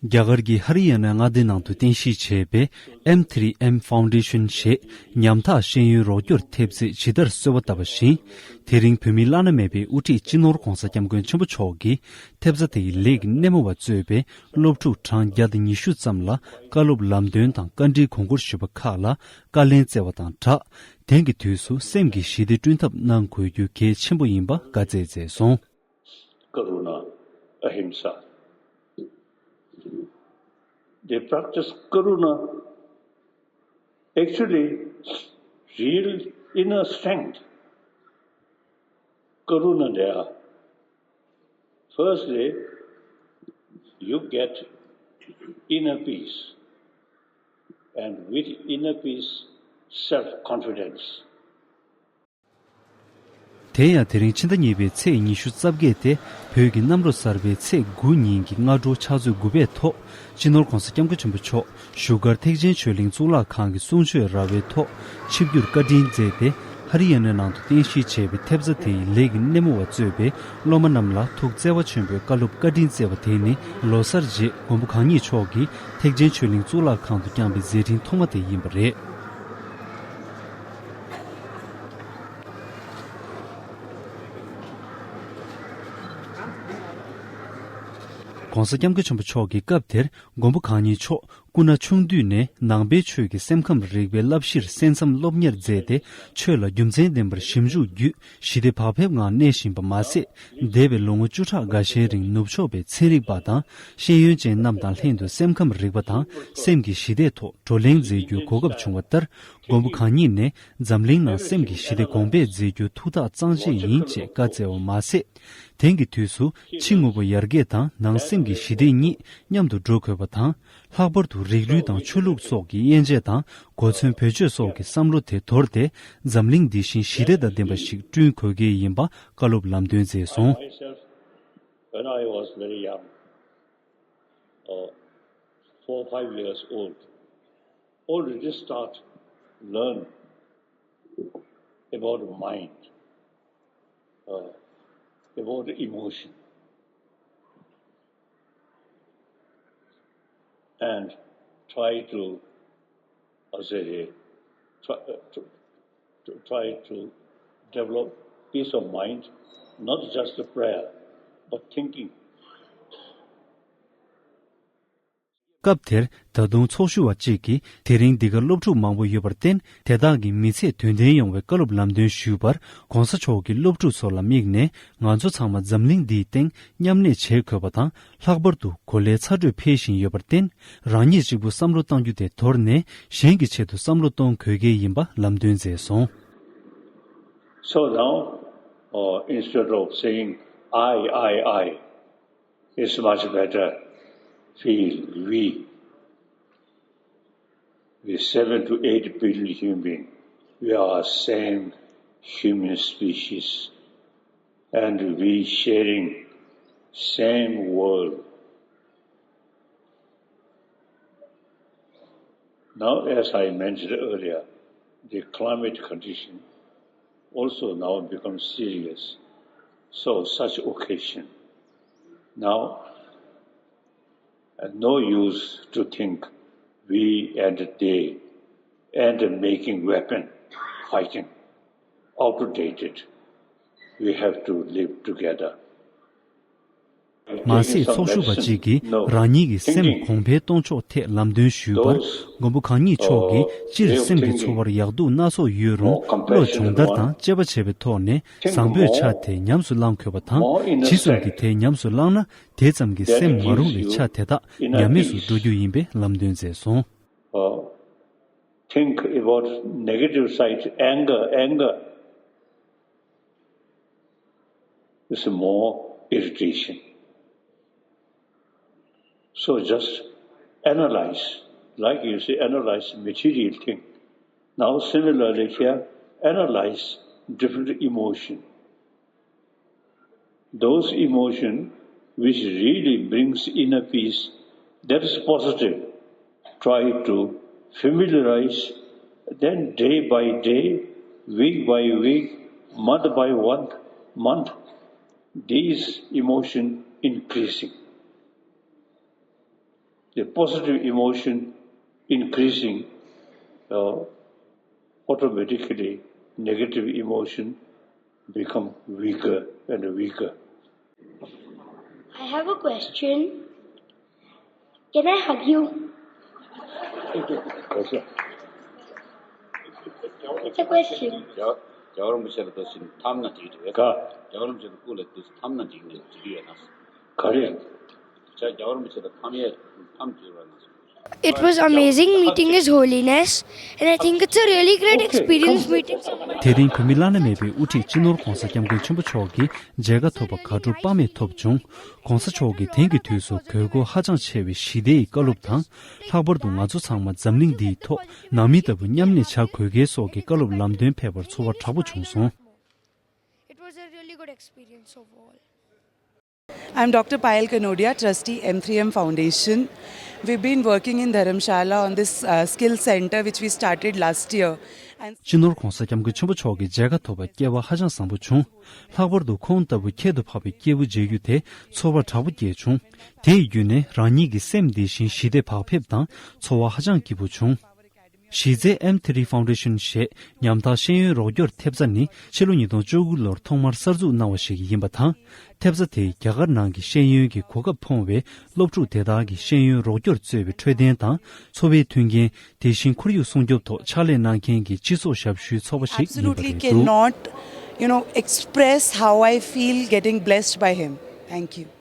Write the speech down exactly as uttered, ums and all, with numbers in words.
རྒྱ་གར་གྱི་ཧ་རི་ཡ་ན་མངའ་སྡེ་ནང་དུ་རྟེན་གཞི་བྱས་པའི་M three M Foundation ཞེས་ཉམ་ཐག་ཤེས་ཡོན་རོགས་སྐྱོར་ཐེབས་རྩས་ཇི་ལྟར་གསོལ་བ་བཏབ་པ་བཞིན། དེ་རིང་བོད་མིའི་བླ་ན་མེད་པའི་དབུ་ཁྲིད་སྤྱི་ནོར་༧གོང་ས་༧སྐྱབས་མགོན་ཆེན་པོ་མཆོག་གིས་ཐེབས་རྩ་དེའི་ལས་ཀྱི་སྣེ་མོ་བ་གཙོས་པའི་སློབ་ཕྲུག་གྲངས་བརྒྱ་དང་ཉི་ཤུ་ཙམ་ལ་བཀའ་སློབ་ལམ་སྟོན་དང་བཀའ་འདྲིའི་གོང་བཀུར་ཞུས་པ་ཁག་ལ་བཀའ་ལན་སྩལ་བ་དང་སྦྲགས། དེང་གི་དུས་སུ་སེམས་ཀྱི་ཞི་བདེ་བསྐྲུན་ཐབས་གནང་དགོས་རྒྱུ་གལ་ཆེན་པོ་ཡིན་པ་བཀའ་སྩལ་མཛད་སོང་། Karuna, Ahimsa. They practice Karuna, actually, real inner strength. Karuna Daya. Firstly, you get inner peace, and with inner peace, self confidence. དེ་ཡང་དེ་རིང་ཕྱི་ཟླ་གཉིས་པའི་ཚེས་ཉི་ཤུ་རྩ་བརྒྱད་དེ་བོད་ཀྱི་གནམ་ལོ་གསར་པའི་ཚེས་དགུ་ཉིན་གྱི་སྔ་དྲོ་ཕྱག་ཚོད་དགུ་པའི་ཐོག་སྤྱི་ནོར་༧གོང་ས་༧སྐྱབས་མགོན་ཆེན་པོ་མཆོག་བཞུགས་སྒར་ཐེག་ཆེན་ཆོས་གླིང་གཙུག་ལག་ཁང་གི་གསུང་ཆོས་ར་བའི་ཐོག་ཆིབས་བསྒྱུར་བཀའ་དྲིན་མཛད་དེ། ཧ་རི་ཡ་ན་ནང་དུ་རྟེན་གཞི་བྱས་པའི་ཐེབས་རྩ་དེའི་ལས་ཀྱི་སྣེ་མོ་བ་གཙོས་པའི་སློབ་མ་རྣམས་ལ་ཐུགས་བརྩེ་བ་ཆེན་པོས་བཀའ་སློབ་བཀའ་དྲིན་སྩལ་བ་དེ་ནི་ལོ་གསར་རྗེས་མགོན་པོ་གང་ཉིད་མཆོག་གིས་ཐེག་ཆེན་ཆོས་གླིང་གཙུག་ལག་ཁང་དུ་བསྐྱངས་པའི་མཛད་འཕྲིན་ཐོག་མ་དེ་ཡིན་པ་རེད། ༸གོང་ས་༸སྐྱབས་མགོན་ཆེན་པོ་མཆོག་གིས་སྐབས་དེར་མགོན་པོ་གང་ཉིད་མཆོག་སྐུ་ན་ཆུང་དུས་ནས་ནང་པའི་ཆོས་ཀྱི་སེམས་ཁམས་རིག་པའི་བསླབ་གཞིར་གསན་བསམ་སློབ་གཉེར་མཛད་དེ། ཆོས་ལ་རྒྱུ་མཚན་ལྡན་པར་ཞིབ་འཇུག་བརྒྱུད་ཞི་བདེ་བག་ཕེབས་ངང་གནས་བཞིན་པ་མ་ཟད། འདས་པའི་ལོ་ངོ་བཅུ་ཕྲག་འགའ་ཤས་རིང་ནུབ་ཕྱོགས་པའི་ཚན་རིག་པ་དང་ཤེས་ཡོན་ཅན་རྣམས་དང་ལྷན་དུ་སེམས་ཁམས་རིག་པ་དང་སེམས་ཀྱི་ཞི་བདེའི་ཐོག་བགྲོ་གླེང་མཛད་རྒྱུའི་གོ་སྐབས་བྱུང་བ་ལྟར། མགོན་པོ་གང་ཉིད་ནས་འཛམ་གླིང་ནང་སེམས་ཀྱི་ཞི་བདེ་གོང་འཕེལ་མཛད་རྒྱུ་ཐུགས་ཐག་གཙང་བཅད་ཡིན་ཅེས་བཀའ་སྩལ་བ་མ་ཟད། དེང་གི་དུས་སུ་ཕྱི་དངོས་པོ་ཡར་རྒྱས་དང་ནང་སེམས་ཀྱི་ཞི་བདེ་གཉིས་མཉམ་དུ་འགྲོ་དགོས་པ་དང་། ལྷག་པར་དུ་རིགས་རུས་དང་ཆོས་ལུགས་སོགས་ཀྱི་དབྱེ་འབྱེད་དང་གོ་མཚོན་བེད་སྤྱོད་སོགས་ཀྱི་བསམ་བློ་དེ་དོར་ཏེ། འཛམ་གླིང་འདི་བཞིན་ཞི་བདེ་དང་ལྡན་པ་ཞིག་བསྐྲུན་དགོས་ཀྱི་ཡིན་པ་བཀའ་སློབ་ལམ་སྟོན་མཛད་སོང་། Myself, when I was very young, uh, four, five years old, already start learn about the mind, uh, about the emotion, and try to, I say, try, uh, to, to try to develop peace of mind, not just the prayer, but thinking. སྐབས་དེར་ད་དུང་ཚོགས་ཞུགས་པ་གཅིག་གིས་དེ་རིང་འདི་གར་སློབ་ཕྲུག་མང་པོ་ཡོད་པར་བརྟེན། དེ་དག་གི་མི་ཚེ་དོན་ལྡན་ཡོང་བའི་བཀའ་སློབ་ལམ་སྟོན་ཞུས་པར། ༸གོང་ས་མཆོག་གིས་སློབ་ཕྲུག་ཚོ་ལ་དམིགས་ནས། ང་ཚོ་ཚང་མ་འཛམ་གླིང་འདིའི་སྟེང་མཉམ་གནས་བྱེད་དགོས་པ་དང་། ལྷག་པར་དུ་གོ་ལའི་ཚ་དྲོད་འཕེལ་བཞིན་ཡོད་པར་བརྟེན། རང་ཉིད་གཅིག་པུ་བསམ་བློ་གཏོང་རྒྱུ་དེ་དོར་ནས། གཞན་གྱི་ཆེད་དུ་བསམ་བློ་གཏོང་དགོས་ཀྱི་ཡིན་པ་ལམ་སྟོན་མཛད་སོང་། So now, uh, instead of saying I, I, I, it's much better feel we. We seven to eight billion human being. We are same human species. And we sharing same world. Now, as I mentioned earlier, the climate condition also now becomes serious. So such occasion, now, and no use to think we and they and making weapon fighting outdated. We have to live together. མ་ཟད། ཚོགས་ཞུགས་པ་གཅིག་གིས་རང་ཉིད་ཀྱི་སེམས་གོང་འཕེལ་གཏོང་ཕྱོགས་ཐད་ལམ་སྟོན་ཞུས་པར། མགོན་པོ་གང་ཉིད་མཆོག་གིས་སྤྱིར་སེམས་ཀྱི་ཚོར་བར་ཡག་སྡུག་སྣ་ཚོགས་ཡོད་རུང་། བློ་སྦྱོང་བརྡར་དང་དཔྱད་པ་བྱས་པའི་ཐོག་ནས་བཟང་པོའི་ཆ་དེ་ཉམས་སུ་བླང་དགོས་པ་དང་། ཇི་ཙམ་གྱིས་དེ་ཉམས་སུ་བླངས་ན། དེ་ཙམ་གྱིས་སེམས་མ་རུང་བའི་ཆ་དེ་དག་ཉམས་མེད་དུ་འགྲོ་རྒྱུ་ཡིན་པའི་ལམ་སྟོན་མཛད་སོང་། Think about negative side, anger, anger. It's more irritation. So just analyze, like you say, analyze material thing. Now similarly here, analyze different emotion. Those emotion which really brings inner peace, that is positive. Try to familiarize, then day by day, week by week, month by month, month, these emotion increasing. The positive emotion increasing, uh, automatically negative emotion become weaker and weaker. I have a question. Can I hug you? It's a question. རྒྱལ་བ་རིན་པོ་ཆེ་ལ་འདུག་སེ་འཐམ་ན་འགྲིག་རེད། ག་རྒྱལ་བ་རིན་པོ་ཆེ་ལ་སྐུ་ལ་འདུག་སེ་འཐམ་ན་འགྲིག་ནས་འགྲིག་གི་ཡོད་ན། ག་རེ། ཅག་རྒྱལ་བ་རིན་པོ་ཆེ་ལ་འཐམ་ཡས་འཐམ་འགྲིག་རེད་ན། It was amazing meeting His Holiness, and I think it's a really great experience meeting someone. དེ་རིང་བོད་མི་བླ་ན་མེད་པའི་དབུ་ཁྲིད་སྤྱི་ནོར་༧གོང་ས་༧སྐྱབས་མགོན་ཆེན་པོ་མཆོག་གིས་མཇལ་ཁ་ཐོབ་པ་དགའ་སྤྲོ་དཔག་མེད་ཐོབ་བྱུང་། ༧གོང་ས་མཆོག་གིས་དེང་གི་དུས་སུ་དགོས་མཁོ་ཧ་ཅང་ཆེ་བའི་ཞི་བདེ་ཡི་བཀའ་སློབ་དང་། ལྷག་པར་དུ་ང་ཚོ་ཚང་མ་འཛམ་གླིང་འདིའི་ཐོག་ནང་མི་ལྟ་བུ་མཉམ་གནས་བྱ་དགོས་གལ་སོགས་ཀྱི་བཀའ་སློབ་ལམ་སྟོན་ཕེབས་པར་ཚོར་བ་དྲག་པོ་བྱུང་སོང་། It was a really good experience overall. I'm Doctor Payal Kanodia, Trustee M three M Foundation. We've been working in Dharamshala on this uh, skill center which we started last year. And སྤྱི་ནོར་༧གོང་ས་༧སྐྱབས་མགོན་ཆེན་པོ་མཆོག་གི་མཇལ་ཁ་ཐོབ་པ་སྐལ་བ་ཧ་ཅང་བཟང་པོ་བྱུང་། ལྷག་པར་དུ་ཁོང་ལྟ་བུ་ཁྱད་དུ་འཕགས་པའི་སྐྱེས་བུ་མཇལ་རྒྱུ་དེ་ཚོར་བ་དྲག་པོ་སྐྱེས་བྱུང་། དེ་ཡི་བརྒྱུད་ནས་རང་ཉིད་ཀྱི་སེམས་བདེ་ཞིང་ཞི་བདེ་བག་ཕེབས་དང་ཚོར་བ་ཧ་ཅང་སྐྱིད་པོ་བྱུང་། གཞི་རྩའི་M three Foundation ཞེས་ཉམ་ཐག་ཤེས་ཡོན་རོགས་སྐྱོར་ཐེབས་རྩ་ནི་ཕྱི་ལོ་ཉིས་སྟོང་བཅུ་དགུ་ལོར་ཐོག་མར་གསར་འཛུགས་གནང་བ་ཞིག་ཡིན་པ་དང་། ཐེབས་རྩ་དེས་རྒྱ་གར་ནང་གི་ཤེས་ཡོན་གྱི་གོ་སྐབས་ཕོངས་པའི་སློབ་ཕྲུག་དེ་དག་གི་ཤེས་ཡོན་རོགས་སྐྱོར་གཙོས་པའི་འཕྲོད་བསྟེན་དང་འཚོ་བའི་མཐུན་རྐྱེན། དེ་བཞིན་ཁོར་ཡུག་སྲུང་སྐྱོབ་ཐོག་ཕྱག་ལས་གནང་མཁན་གྱི་སྤྱི་ཚོགས་ཞབས་ཞུའི་ཚོགས་པ་ཞིག་ཡིན་པ་Absolutely རེད་འདུག cannot, you know, express how I feel getting blessed by him. Thank you.